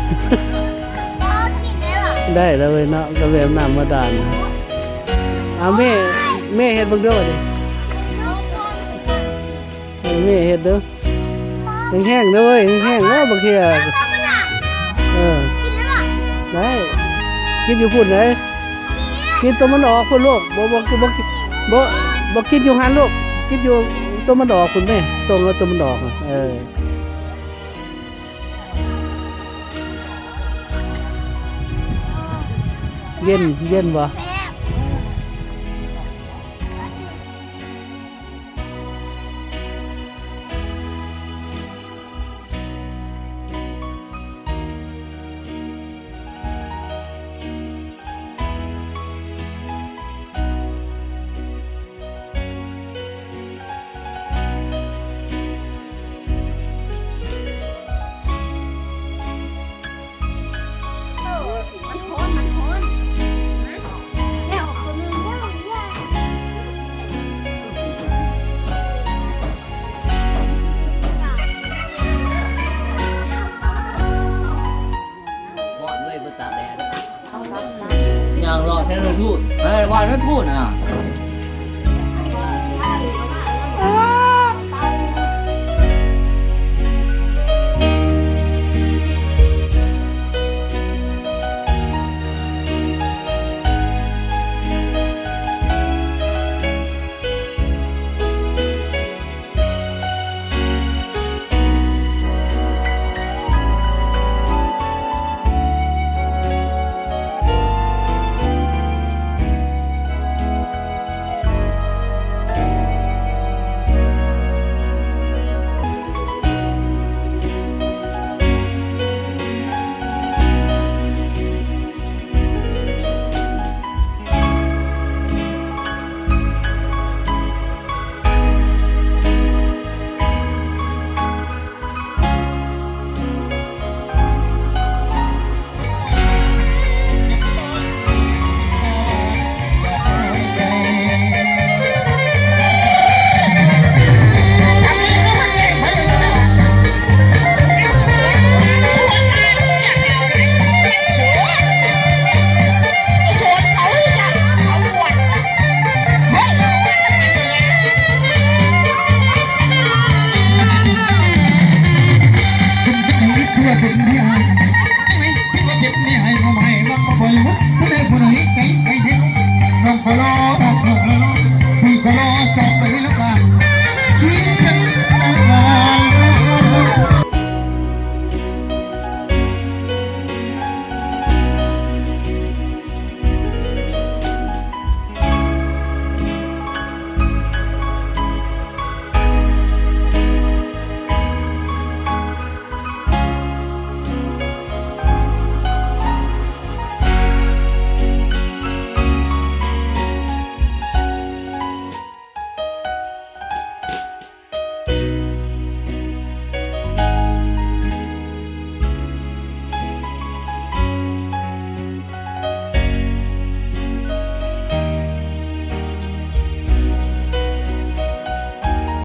ບໍ່ກິນໄດ້ຫວາ? ໄດ້ແລ້ວເວີຍເນາະ ກໍແບບນ້ຳບາດານ. ເອົາແມ່ ແມ່ເຮັດເບິ່ງເດີບັດນີ້. ໃຫ້ແມ່ເຮັດເດີ. ແຫ້ງໆເດີເວີຍ ແຫ້ງໆເດີ ບັກເຂຍ. ເອີ ກິນໄດ້ຫວາ? ໄດ້ ກິນຢູ່ພຸ້ນເດ້. ກິນຕົວມັນອອກພຸ້ນລູກ. ບໍ່ ບໍ່ ບໍ່ ບໍ່ ບໍ່ກິນຢູ່ຫັ້ນລູກ ກິນຢູ່ຕົວມັນອອກພຸ້ນແມ່. ສົ່ງເອົາຕົວມັນອອກ. ເອີ ເຢັນ ເຢັນບໍ່? ຮ້ອນເວີຍ ບໍ່ຕາກແດດ. ຍ່າງເລາະແຖວນັ້ນພຸ້ນ ເອີ ບ້ານນັ້ນພຸ້ນນະ.